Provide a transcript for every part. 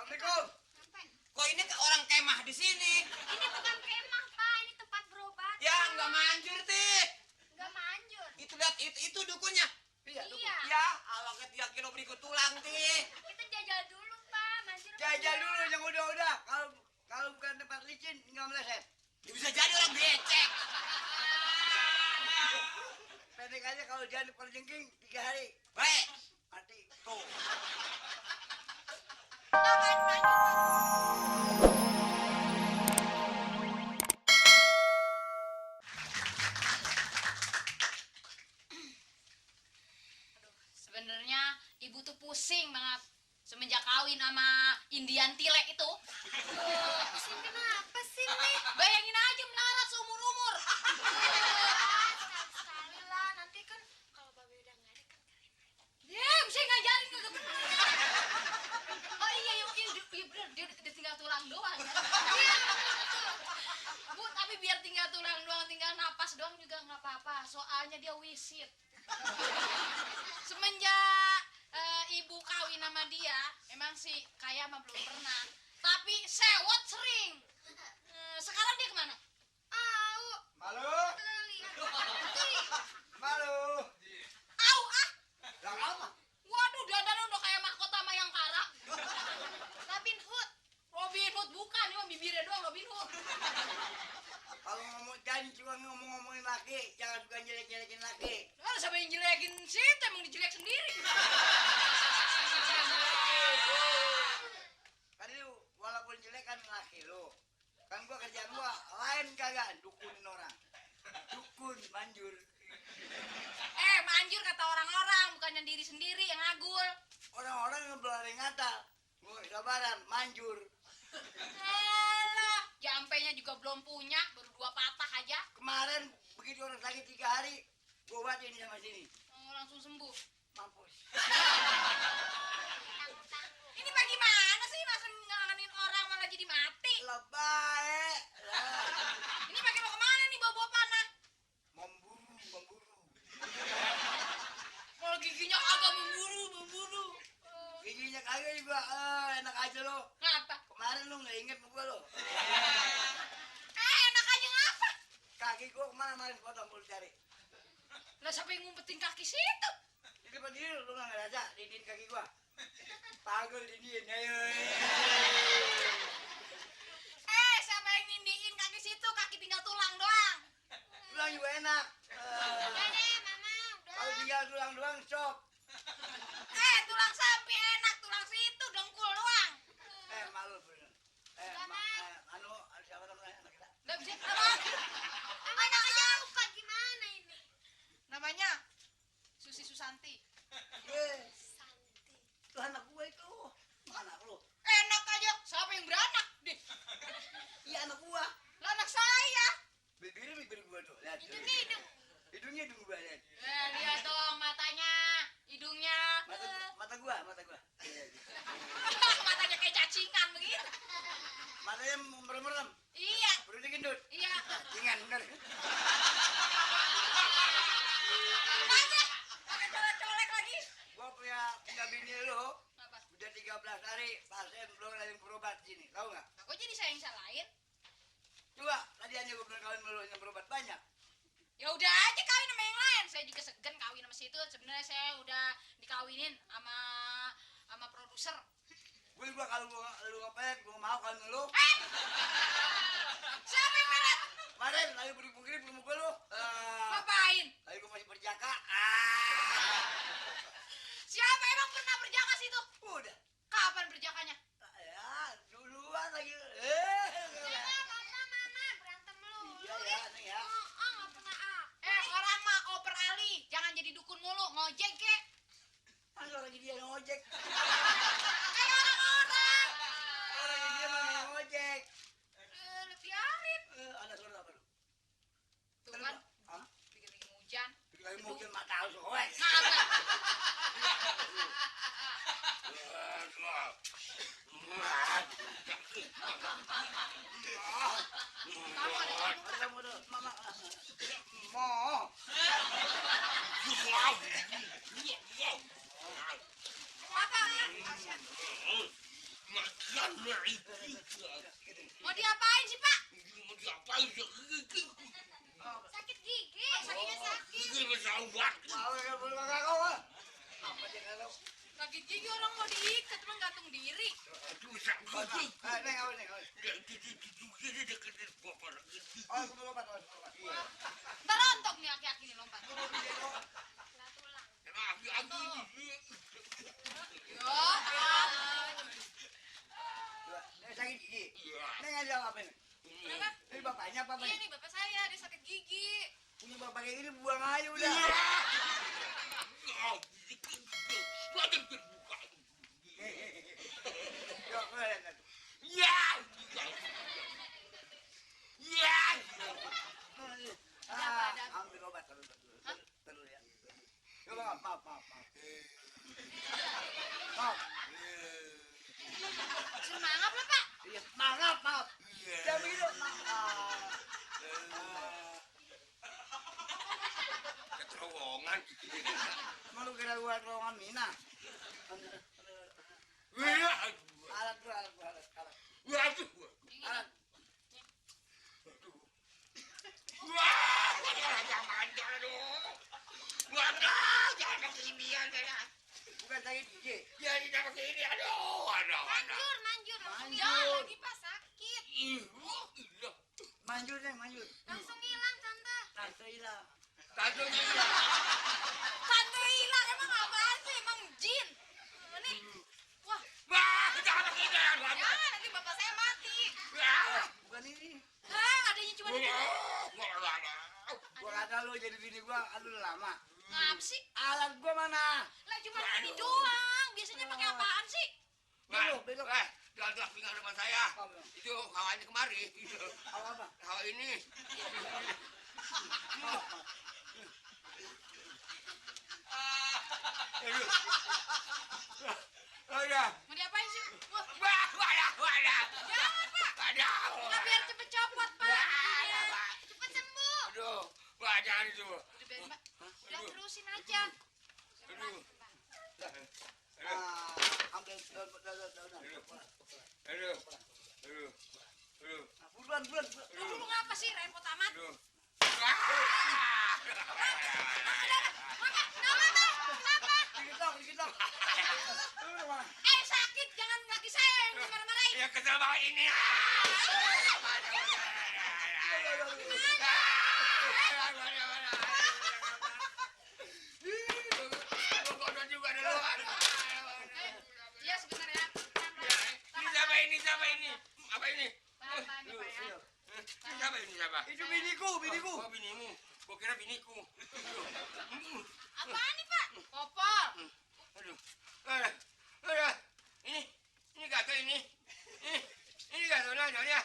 Assalamualaikum. Ngapain? Kok ini orang kemah di sini? Ini bukan kemah, Pak. Ini tempat berobat. Ya nggak manjur, Tih. Nggak manjur. Itu lihat itu dukunnya. Iya. Iya. Ya, Allah ke 3 kilo berikut tulang, Tih. Kita jajal dulu, Pak. Manjur. Jajal dulu yang udah. Kalau bukan tempat licin nggak meleset. Ya, bisa jadi orang becek. Pendek aja kalau jangan perjengking 3 hari Baik. mati. Tuh. Ngapain manjur, Pak? Sebenarnya ibu tuh pusing banget semenjak kawin sama Indian Tile itu. Pusing kenapa sih, Mi? Bayangin aja melarat seumur-umur. Sekali lah. Nanti kan kalau Babe udah nggak ada kan kalian. Ya, mesti ngajarin kagak bener. Oh iya bener, dia tinggal tulang doang. Iya. Bu, tapi biar tinggal tulang doang, tinggal napas doang juga nggak apa-apa. Soalnya dia wisit. Semenjak ibu kawin sama dia, emang sih kaya mah belum pernah. Tapi sewot sering. Sekarang dia kemana? Au. Malu. Lihat. Malu. Au ah. Lah apa? Waduh, dandan udah kayak mahkota Mayangkara. Robin Hood. Robin Hood bukan, ini mah bibirnya doang Robin Hood. Kalau jangan cuma ngomongin laki, jangan suka jelek-jelekin laki. Lah siapa yang jelekin situ, emang dijelek sendiri. Kan lu walaupun jelek kan laki lu. Kan gua kerjaan gua lain kagak dukunin orang. Dukun manjur. Manjur kata orang-orang, bukannya diri sendiri yang ngagul. Orang-orang ngebelari ngata. Gua sabaran manjur. Alah, jampenya juga belum punya, baru 2 patah aja. Kemarin begitu orang sakit 3 hari, gua obatin sama sini. Oh, langsung sembuh. Mampus. Ini bagaimana sih, masa ngelanganin orang malah jadi mati? Lebay. Ini pakai mau kemana nih, bawa-bawa panah? Memburu. Kalau giginya agak memburu. Giginya kagak juga, enak aja lo. Ngapa? Kemarin lu nggak inget sama gua lo. Enak aja ngapa? Kaki gua kemana potong gua cari. Lah siapa yang ngumpetin kaki situ? Di depan diri lu nggak ngerasa dinding kaki gua. Pagel dinding, ayo. Siapa yang nindiin kaki situ? Kaki tinggal tulang doang. Tulang juga enak. Udah deh, Mama. Kalau Udah. tinggal tulang doang sok. Tulang sapi enak, tulang situ dengkul doang. Malu bener. Anu siapa namanya anak kita? Lah bisa apa? Anak aja lupa gimana ini? Namanya Susi Susanti. Santi. Itu anak gua itu. Anak lu. Enak aja. Siapa yang beranak? Dih. Iya anak gua. Lah anak saya. Bibir gua tuh. Lihat. Hidungnya hidung. Hidungnya hidung gua lihat. Lihat dong matanya, hidungnya. Mata gua. Iya. Matanya kayak cacingan begitu. Matanya merem-merem. Iya. Perutnya gendut. Iya. Cacingan bener. Aja. Pakai colek-colek lagi. Gua punya bini lu. Apa? Udah 13 hari pasien belum ada yang berobat sini. Tahu nggak? Kok jadi saya yang salahin? Coba tadi aja gua pernah kawin lu yang berobat banyak. Ya udah aja kawin sama yang lain. Saya juga segan kawin sama situ. Sebenarnya saya udah dikawinin sama produser. Gua kalau lu ngapain, gua mau kawin sama lu. Siapa yang melet? Kemarin lagi beri-beri belum gua lu. Ngapain? Lagi gua masih berjaka. Siapa emang pernah berjaka situ? Udah. Kapan berjakanya? Ya, duluan lagi. Mama, berantem lu. Iya ya, nih ya. Nggak pernah Orang mah oper Ali. Jangan jadi dukun mulu. Ngojek kek. Kan lagi dia ngojek. Orang-orang. Orang dia mah ngojek. Lu biarin. Ada suara apa lu? Tuh kan. Hah? Bikin hujan. Lagi mungkin mata tahu soalnya. Ngapa? Mama. Mo. Apa? Mau diapain sih, Pak? Oh, Sakit gigi, sakitnya sakit. mau enggak kau ah. Apa dia kalau? Sakit gigi orang mau diikat, emang gantung diri. Neng, awal, neng, awal. Oh, aku lompat. Iya. Ntar rontok nih aki-aki nih lompat. Tulang. Yo. Sakit gigi. Neng aja apa ini? Kenapa? Ini bapaknya apa Iya ini? nih bapak saya, dia sakit gigi. Punya bapak kayak gini buang aja udah. Yuk, lihat. Ambil obat dulu. Dulu ya. Coba maaf. Maaf. Semangat lah, Pak. Iya, maaf. Jangan begitu. Terowongan. Malu kira gua ruangan Mina. Alat. Bukan sakit gigi. Manjur. Langsung Manjur. hilang lagi, Pak, sakit. Manjur, Neng, manjur. Langsung hilang, Tante. Tante hilang. Tante hilang, emang apaan sih? Emang jin. Ini. Wah, jangan nanti bapak saya mati. Bukan ini. Adanya cuma di Gua kata lu jadi bini gua, aduh lama. ngap sih? Alat gua mana? Lah cuma ini doang. Biasanya pakai apaan sih? Belok. Jangan pinggang depan saya. Apa? Itu kawannya kemari. Apa? Hawa ini. Mau diapain sih? Wah, Wadah. jangan, Pak. Nah, biar cepet copot, Pak. Giginya. Cepet sembuh. Aduh, jangan itu. Udah biarin, Pak. Udah terusin aja. Aduh. Ambil daun. Aduh. Buruan. Lu dulu ngapa sih? Repot amat. Aduh. Kenapa? Dikit dong. Lu mana? Sakit. Jangan lagi saya yang dimarah-marahin. Ya kesel banget ini. Juga duluan. Iya, sebentar ya. Ini siapa ini? Apa ini? Apa nih, Pak ya? Ini siapa? Itu biniku. Oh, binimu. Gua kira biniku. Apaan nih, Pak? Kopor. Aduh. Ini gatel ini. Ini gatel nanya.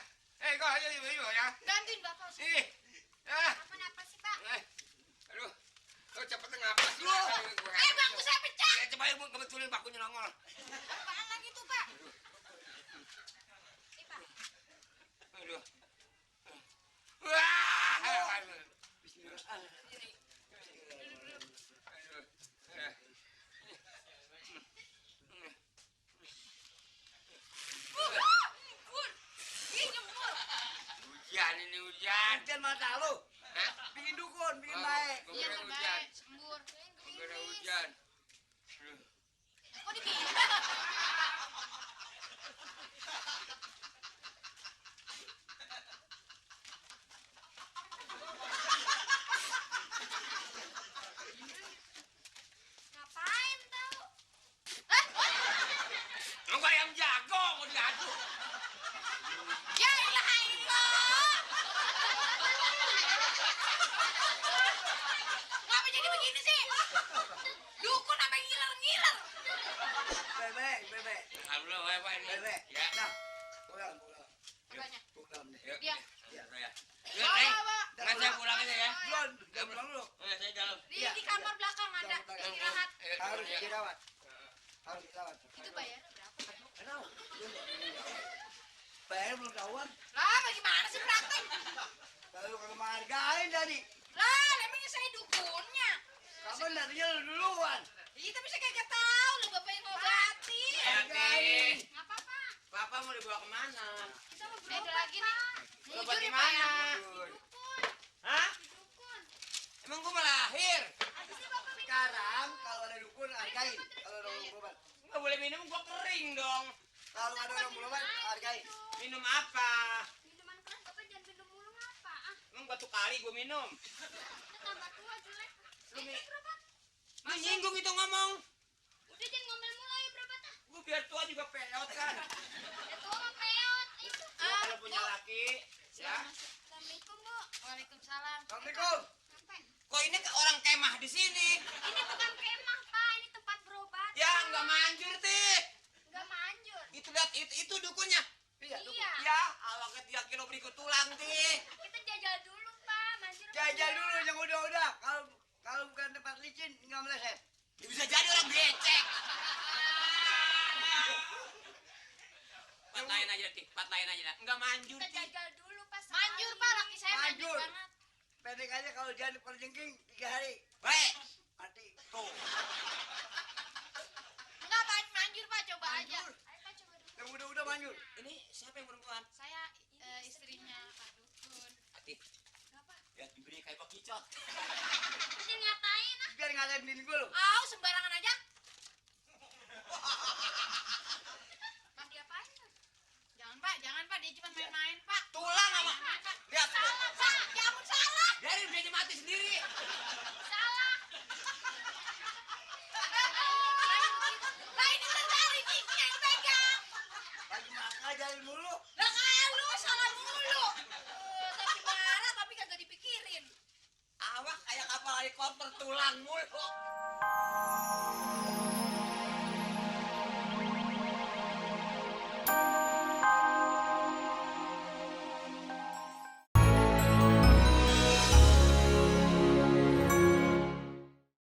Kau aja ibu ya. Gantiin Bapak. Ini. Apa sih, Pak? Aduh. Kau cepet ngapa sih? Bangku saya pecah. Ya coba ibu kebetulan bakunya nongol. Apaan lagi tuh, Pak? Nih, Pak. Aduh. Wah. Nyembur. Ih, nyembur. Hujan. Hujan mata lu. Hah? Bikin dukun, bikin baik. Gua Iya, kira terbaik. hujan. Sembur. Gua kira hujan. Kok dipindah? Ngapain tau? Enggak ayam jago mau diaduk. Ya ilah ilah. Ngapa jadi begini sih? Dukun sampai ngiler-ngiler. Bebek. Alhamdulillah, apa ini? Bebek. Ya. Nah, pulang. Apanya? Pulang deh. Yuk. Dia. Ya, saya. Bawa, Neng, bawa. nggak saya pulang aja ya. Pulang, udah pulang lu. Saya dalam. Di kamar belakang ada istirahat. Harus dirawat. Itu bayarnya berapa? Kenapa? Bayar belum tahuan. Lah, bagaimana sih praktek? Lalu kalau menghargain tadi. Lah, emangnya saya dukunnya. Kapan darinya lu duluan? Iya, tapi saya kagak tahu lah bapak yang ngobatin. Hargain. Ngapa, Pak? apa mau dibawa kemana? Kita mau Ada berobat, lagi nih. Pak. Berobat Mujur di ya, Pak, ya? mana? Dukun, Hah? dukun. Emang gua mau lahir? Habisnya Bapak minum. Sekarang kalau ada dukun hargain. Kalau ada orang berobat. Nggak boleh minum, gua kering dong. Kalau ada orang berobat hargain. Minum apa? Minuman keras Bapak jangan minum mulu ngapa? Ah, Emang batu kali gua minum. kita tambah tua jelek. Lu mi- Kita berobat. Lu nyinggung itu ngomong. Udah jangan ngomel mulu ayo berobat ah. Gua biar tua juga peot kan. Ya tua mah peot. Itu. Gua kalau punya laki, ya. Assalamualaikum, Bu. Waalaikumsalam. Assalamualaikum. Ngapain? Kok ini orang kemah di sini? Ini bukan kemah, Pak. Ini tempat berobat. Ya nggak manjur tih. Enggak manjur. Itu lihat itu dukunnya. Iya, dukun. Iya. Ya, awalnya 3 kilo berikut tulang tih. Kita jajal dulu, Pak. Manjur. apa Jajal enggak? dulu yang udah-udah. Kalau bukan tempat licin nggak meleset. Ya, bisa jadi orang becek. Patahin aja tih, patahin aja dah. Nggak manjur Kita tih. jajal dulu, Pak. Manjur, sekali. Pak, laki saya manjur Manjur. banget. Pendek aja kalau jangan perjengking 3 hari. Baik. Mati. Tuh. Enggak, Pak, manjur, Pak, coba aja. Manjur. Ayo, Pak, coba dulu. Yang udah-udah manjur. Ini siapa yang perempuan? Saya istrinya Pak Dukun. Hati. Kenapa? Ya diberi kayak pakicot. Jangan ngatain ah. Biar ngalahin bini gue lo. Au, sembarangan aja. Mau diapain tuh? Jangan, Pak, dia cuma main-main, Pak. Tulang sama. Lihat. Salah, Pak, jangan salah. Dari dia mati sendiri. Salah. Lah ini udah dari Kiki yang pegang. Lagi ngajarin mulu. Lah kayak lu salah mulu. Tapi marah tapi kagak dipikirin. Awak kayak kapal helikopter tulang mulu.